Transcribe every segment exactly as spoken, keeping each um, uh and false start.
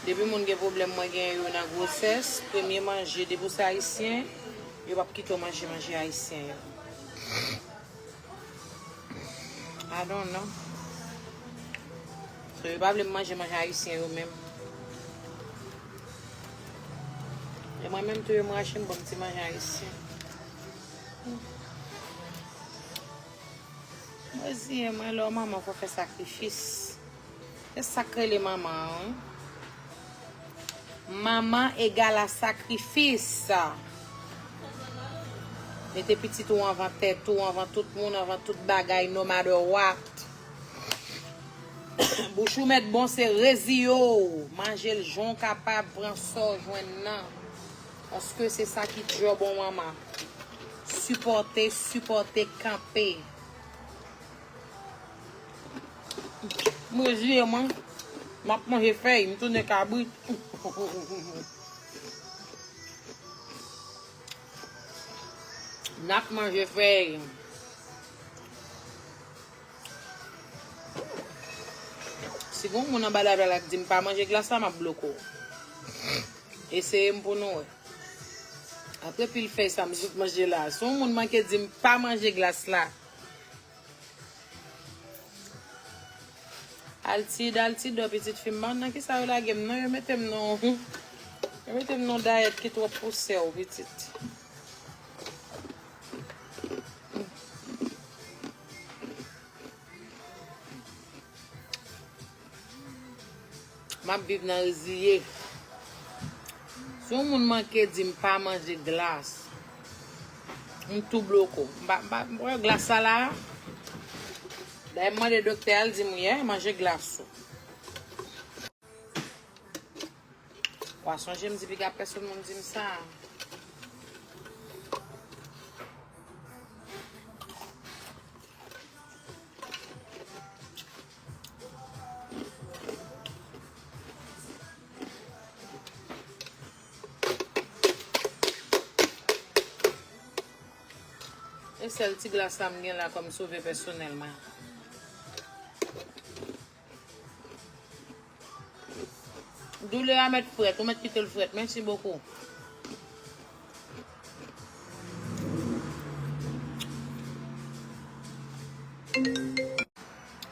Depi moun gen pwoblèm mwen genyen yo nan gwosès, premye manje, depi w se ayisyen, yo p ap kite w manje manje ayisyen yo. I don't know. So, yo pa vle m manje manje ayisyen yo menm. E mwen menm tou, yo m rache m ban m ti manje ayisyen. Mwen di, mwen, lè w manman, fò w fè sakrifis. Se sa k rele manman an, wi. Manman egal a sakrifis. Mete pitit ou anvan tèt ou, anvan tout moun, anvan tout bagay, no matter what. Bouch ou mèt bon, se reziye w. Manje l jan w kapab, pran sa w jwenn nan. Paske se sa ki djòb yon manman. Sipòte, sipòte, kanpe. M reziye mwen. M ap manje fèy, m tounen kabrit. N ap manje fèy. Si gon moun anba lavi a la k di m pa manje glas la, m ap bloke w. Eseye m pou nou wè. Apre pil fèy sa m sot manje la, si yon moun manke di m pa manje glas la. Altid, Altidò, pitit fi m, nan kisa yo lage m nan? Yo mete m nan, yo mete m nan dayèt ki twòp pou sè w, pitit. M ap viv nan reziye. Si yon moun manke di m pa manje glas, m tou bloke w. M pa, m pa, m pa wè glas sa la. Dayè m mande doktè a, l di m, yeah, manje glas ou. W a sonje m di piga pèsonn moun di m sa. E sèl ti glas la m gen la kòm sove pèsonèl mwen. Doulè a mèt frèt, ou mèt kite l frèt. Mèsi bokou.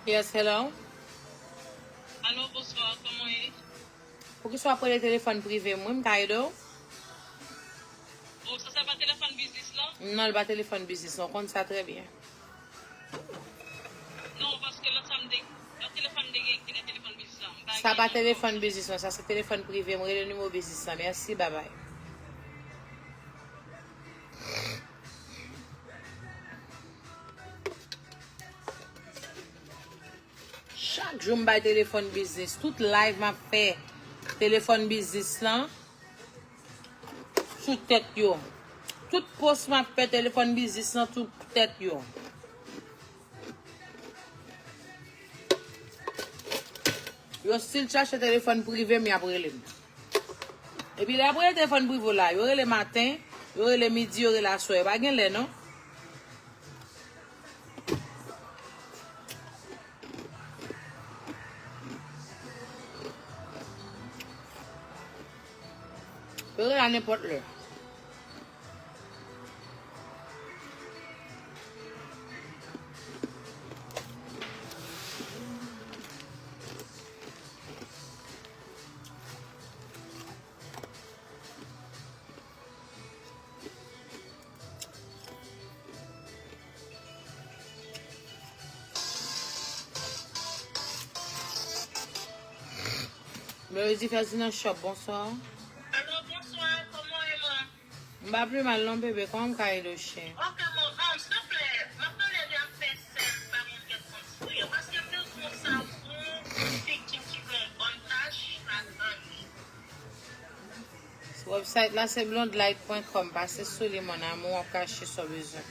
Yes, hello. Alo, bonswa, kòman w ye? Poukisa w ap rele telefòn prive m? Wi, m ka ede w? O, sa se pa telefòn biznis lan? Non, l pa telefòn biznis lan, w konn sa trè byen. Non, paske lòt sa m te, lòt telefòn m te gen, ki te telefòn biznis lan. M pa gen telefòn. Sa pa telefòn biznis lan, sa se telefòn prive m, rele nimewo biznis lan. Mèsi, babay. Chak jou m bay telefòn biznis. Tout live m ap fè telefòn biznis lan sou tèt yo. Tout post m ap fè telefòn biznis lan sou tèt yo. Yo still chache telefòn prive m, y ap rele m. Epi lè y ap rele telefòn prive w la, yo rele maten, yo rele midi, yo rele aswè. Yo pa gen lè, non. Yo rele a nenpòt lè. Meredi Ferdinand Shop, bonswa. Alo, bonswa, kòman w ye, man? M pa pi mal non, bebe, kòman m ka ede w, cheri? Ok, man, um, silvouplè, m ap pale de afè sèl pa moun gen kont fri an, paske m bezwen yon savon figi m ki gen yon bòn tach ladan li. Website la se blondlight point com, pase sou li, mon amour, w ap ka achte sa w bezwen.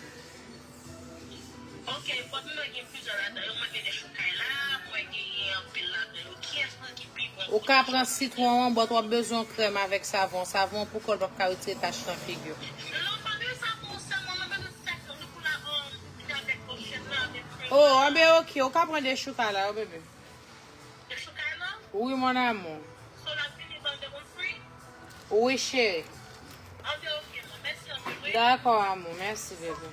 Ok, but mwen gen plizyè ladan yo, mwen gen dechoukay la, mwen genyen anpil ladan yo. Kiyès nan ki pi bon? Ou ka pran sitwon an, but w ap bezwen yon krèm avèk savon. Savon an pou kò l p ap ka retire tach nan figi w. Non, pa gen savon, sèlman mwen bezwen sèk pou la, um, vini avèk lotion nan, avèk krèm. Oh, anben ok, ou ka pran dechoukay la, wi, bebe. Dechoukay la? Wi, mon amour. So, l ap vini Wi, cheri. Dakò, amou. Mèsi, bebe.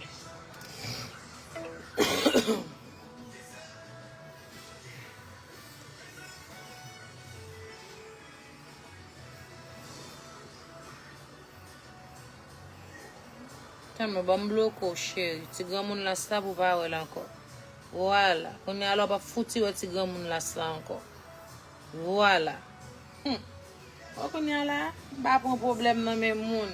Tann mwen, ban m bloke w, cheri. Ti granmoun las la pou w pa wè l ankò. Vwala. Kounye a la, w p ap fouti wè ti granmoun las la ankò. Vwala. Hum. Bon, kounye a la, m pa pran pwoblèm nan men moun.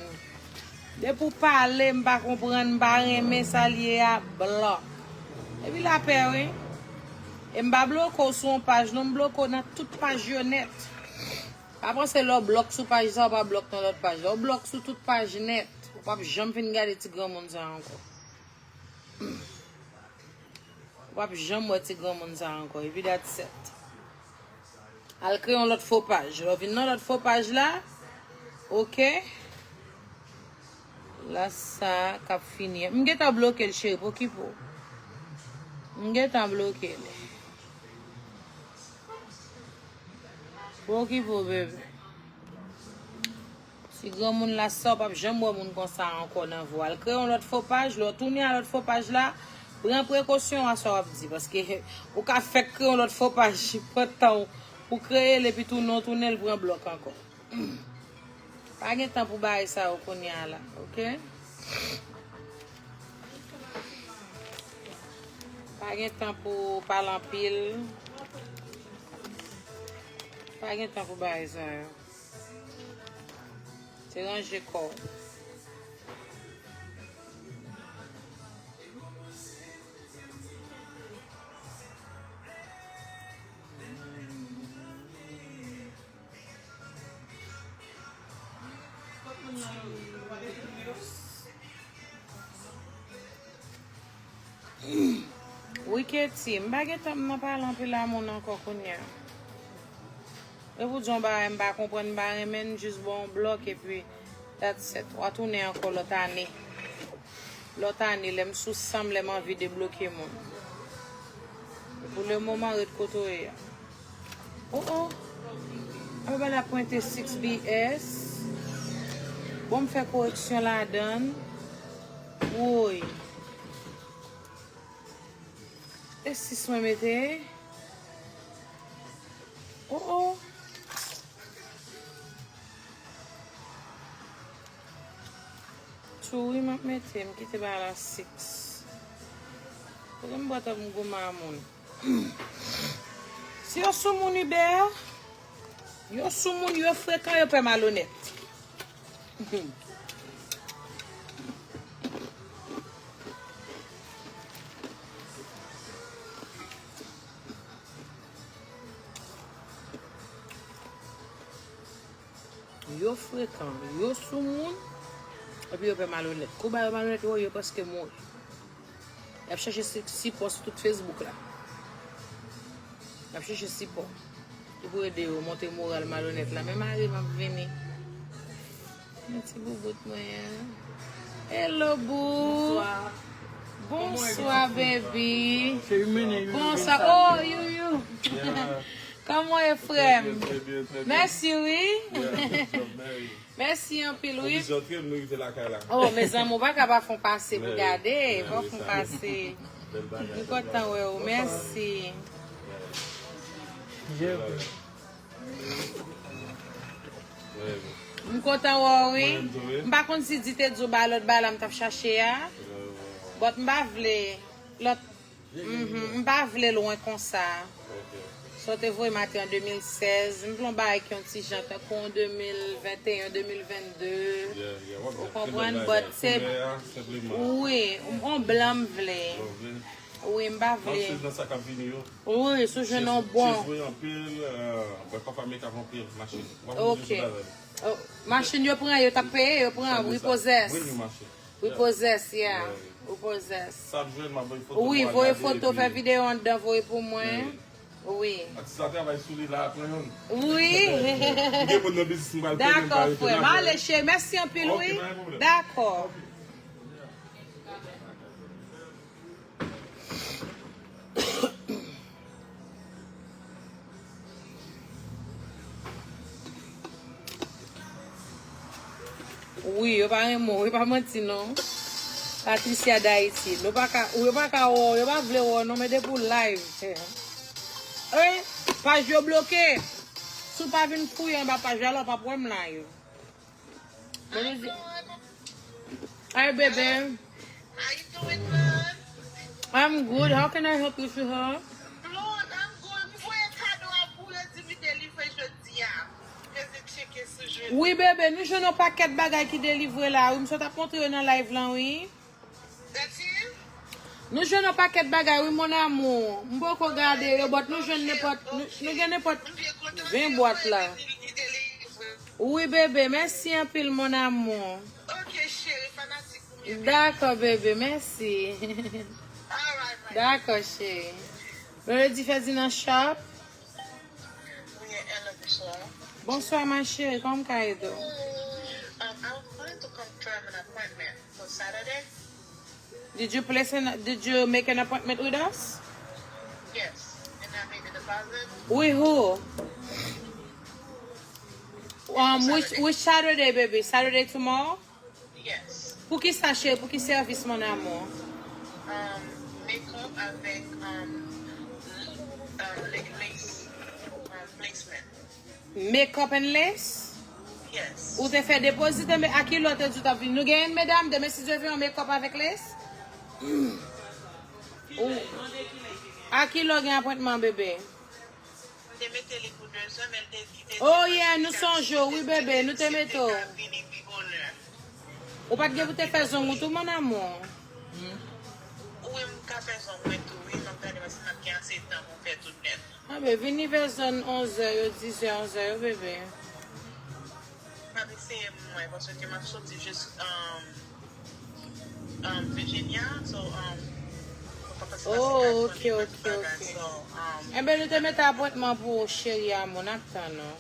Depi w pale, m pa konprann, m pa renmen sa l ye a, blòk. Epi lapè, wi. E m pa bloke w sou yon paj, non, m bloke w nan tout paj yo nèt. Pa panse lè w blòk sou paj sa, w pa blòk nan lòt paj la. W blòk sou tout paj nèt. Ou p ap janm fin gade ti granmoun sa ankò. W ap janm wè ti granmoun sa ankò. Epi that's it. Al kreye yon lòt fo paj. Lè w vin nan lòt fo paj la, oke. La sa k ap fini. M gentan bloke l, cheri, pa okipe w. M gentan bloke l. Pa okipe w, bebe. Ti granmoun la sa, w p ap janm wè moun konsa ankò nan vi w. Al kreye yon lòt fo paj, lè w tounen a lòt fo paj la, pran prekosyon a sa w ap di, paske ou ka fèk kreye yon lòt fo paj, pran tan w pou kreye l, epi tounen w tounen l pran blòk ankò. Pa gen tan pou bagay sa yo kounye a la, oke? Pa gen tan pou pale anpil. Pa gen tan pou bagay sa yo. Se ranje kò w. Wi, Katie, m pa gen tan m nan pale anpil a moun ankò kounye a. E pou di yon bagay m pa konprann, m pa renmen, m jis ba w yon blòk epi that's it. W a tounen ankò lòt ane. Lòt ane, lè m sou san m, lè m anvi debloke moun. Pou le moman, ret kote w ye a. Oh, oh. Apa bagay la pwente six B S. Bon, m fè koreksyon ladan l. Woy. E six mwen mete. Oh, oh. Tou wi, m ap mete, m kite bagay la six. Poukisa m bwè tankou m goumen a moun? Si yo sou moun, Hubert, yo sou moun, yo frekan, yo pè malonèt. Yo frekan, yo sou moun, epi yo pè malonèt. Kou ba yo malonèt, yo, yo prèske mouri. Y ap chèche si-, sipò sou tout Facebook la. Y ap chèche sipò. Ki pou ede yo monte moral malonèt la. Men mari m ap vini. Men ti boubout mwen an. Hello, boo. Bonswa. Bonswa, baby. Bonswa. Oh, you, you. Kòman w ye, frè m? Mèsi, wi. Mèsi anpil, wi. Oh, mezanmi, ou pa ka pa fè yon pase pou gade. Fò w fè yon pase. M kontan wè w. Mèsi. M kontan wè w, wi. M pa konn si di te di w ba lòt bagay la m t ap chache a. But m pa vle lòt Mhm, m pa vle lwen konsa. Sa w te voye m a te an de mil sèz, m vle yon bagay ki yon ti jan tankou an de mil venteyen, de mil vennde. Ou konprann, but se, wi, yon blan m vle. Wi, m pa vle. Wi, si w jwenn yon bon. Ok. Oh, machin yo pran, yo t ap peye, yo pran, repossess. Repossess, yeah. Repossess. Wi, voye foto, fè videyo anndan, voye pou mwen. Wi. Atis la travay sou li la, pran youn. Wi. M gen moun nan biznis m pral peye m pa rete nan. Dakò, frè m. Ale, cheri, mèsi anpil, wi. Dakò. Wi, yo pa renmen w, e pa manti non. Patricia D'Haïti. Nou pa ka, yo pa ka wè w, yo pa vle wè w non, men depi w live. Ey, paj yo bloke. Si w pa vin fouye anba paj la, la w p ap wè m live. Mwen di, hi, baby. How you doing, love? I'm good. How can I help you, sweetheart? Lord, I'm good. M voye kado a pou yo di m li delivre jodi a. Peze tcheke sou jodi. Wi, bebe, nou jwenn yon pakèt bagay ki delivre la. Wi, m sot ap montre yo nan live lan, wi. That's it? Nou jwenn yon pakèt bagay, wi, mon amour. M poko gade yo, but nou jwenn nenpòt, nou, nou gen nenpòt ven bwat la. Li delivre. Wi, bebe, mèsi anpil, mon amour. Ok, cheri, fanatik ou m ye. Dakò, bebe, mèsi. Alright, my. Dakò, cheri. Melody Ferdinand Shop. Wi, hello, bonsoir. Bonsoir, ma chérie. Comment ça va? Um, I was calling to confirm an appointment for Saturday. Did you place an, did you make an appointment with us? Yes, and I made the deposit. With who? Um, which, Saturday. Which Saturday, baby? Saturday tomorrow? Yes. Pou ki sa, cheri? Pou ki sèvis, mon amour? Um, makeup avec, um, um, la-, lace, um, placement. Makeup and lace? Yes. Ou te fè depozite, men a ki lè w te di w t ap vini? Nou genyen medam, demen si Dye vle, yon makeup avec lace? Ou, a ki lè w gen apwentman, bebe? M te mete li pou de zè, men l te, li te di... Oh, yeah, nou sonje w, wi, bebe, nou te mete w. Ou pa t gen pou te fè zong ou tou, mon amour? Hmm? Wi, m ka fè zong mwen tou, wi, m ap gade paske m ap gen ase tan pou m fè tout nèt. Ah, ben, vini vè zòn onz zè yo, diz zè, onz zè yo, bebe. M ap eseye mwen, paske m ap soti jis, um, um, Virginia, so, um, mwen pa panse pase... Oh, ok, ok, ok. So, um, enben, nou te mete apwentman pou ou, cheri amour, n ap tann ou.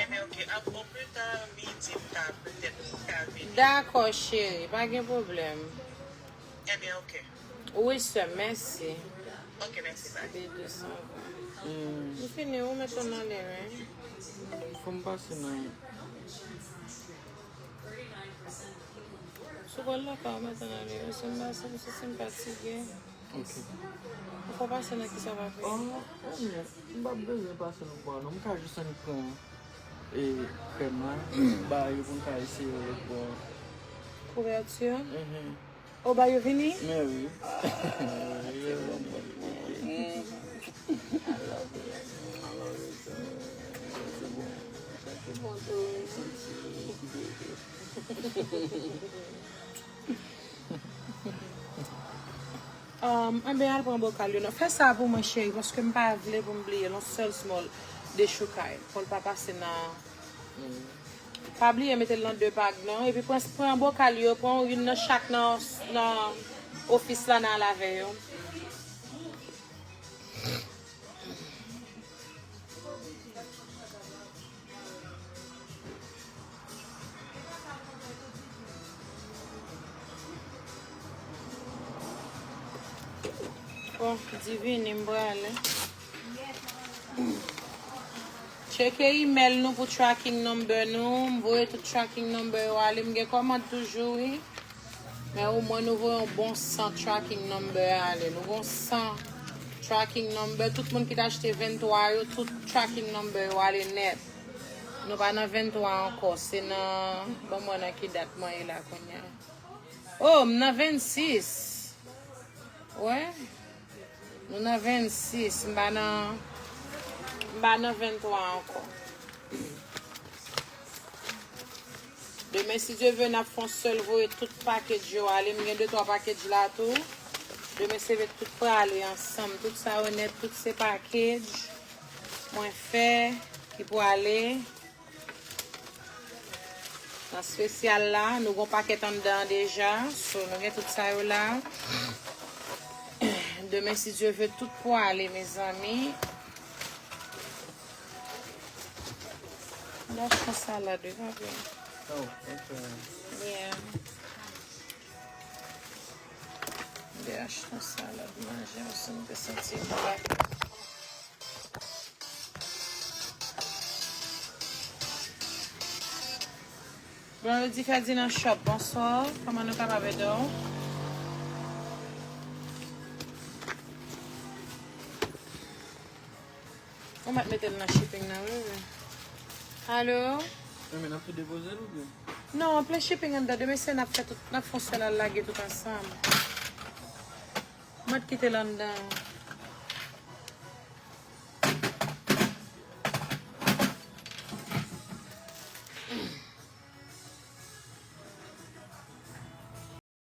Enben, ok, ap, o pli ta, midi, m ta, petèt, m ta vini. Dakò, cheri, pa gen pwoblèm. Enben, ok. Wi, sè, mèsi. Ok, mèsi, bye. De de san ven. Hmm. M fini, ou met on nan li, wi. Fò m pase nan... Sou bò lakay ou met on nan li, wi. Si m pase, m santi m fatige. Ok. Ou fò pase nan ki sa pa fè. Oh, oh, m p ap bezwen pase nan bò, non. M ka jis annik pran, e, krèm la, ba yo pou m ka eseye lòt bò. Kouvèti? Mhm. Ou ba yo vini? Men wi. Um, enben, al pran bokal yo non. Fè sa pou mwen, cheri, paske m pa vle pou m bliye l, yon sèl small dechoukay. Pou l pa pase nan... Pa bliye mete l nan de bag non. Epi pran, pran bokal yo, pran youn nan chak nan, nan ofis la, n a lave yo. Bon, Divine, m prale. Tcheke email nou pou tracking number nou. M voye tout tracking number yo ale. M gen kòmand toujou, wi. Men omwen nou voye yon bon san tracking number ale. Nou gon san tracking number. Tout moun ki t achte venntwa yo, tout tracking number yo ale nèt. Nou pa nan venntwa ankò. Se nan, ban m wè nan ki dat mwen ye la kounye a. Oh, m nan vennsis. Wè. Nou nan vennsis, m pa nan, m pa nan venntwa ankò. Demen, si Dye vle, n ap fè yon sèl voye tout package yo ale. M gen de twa package la tou. Demen, se ret tout prale ansanm. Tout sa yo nèt, tout se package mwen fè ki pou ale. Nan espesyal la, nou gon pakèt anndan an deja. So, nou gen tout sa yo la. Demen, si Dye vle, tout pou ale, mezanmi. M te achte yon salad, wi, pa vre? Oh, ok. Yeah. M te achte yon salad manje, paske m te santi m pa. Mwen di Ferdinand Shop, bonswa. Kòman nou kapab ede w? Ou mèt mete l nan shipping nan, wi, wi. Alo? Men n ap tou depoze l oubyen? Non, plen shipping anndan. Demen se n ap fè tout, n ap fè yon sèl al lage tout ansanm. Ou mèt kite l anndan.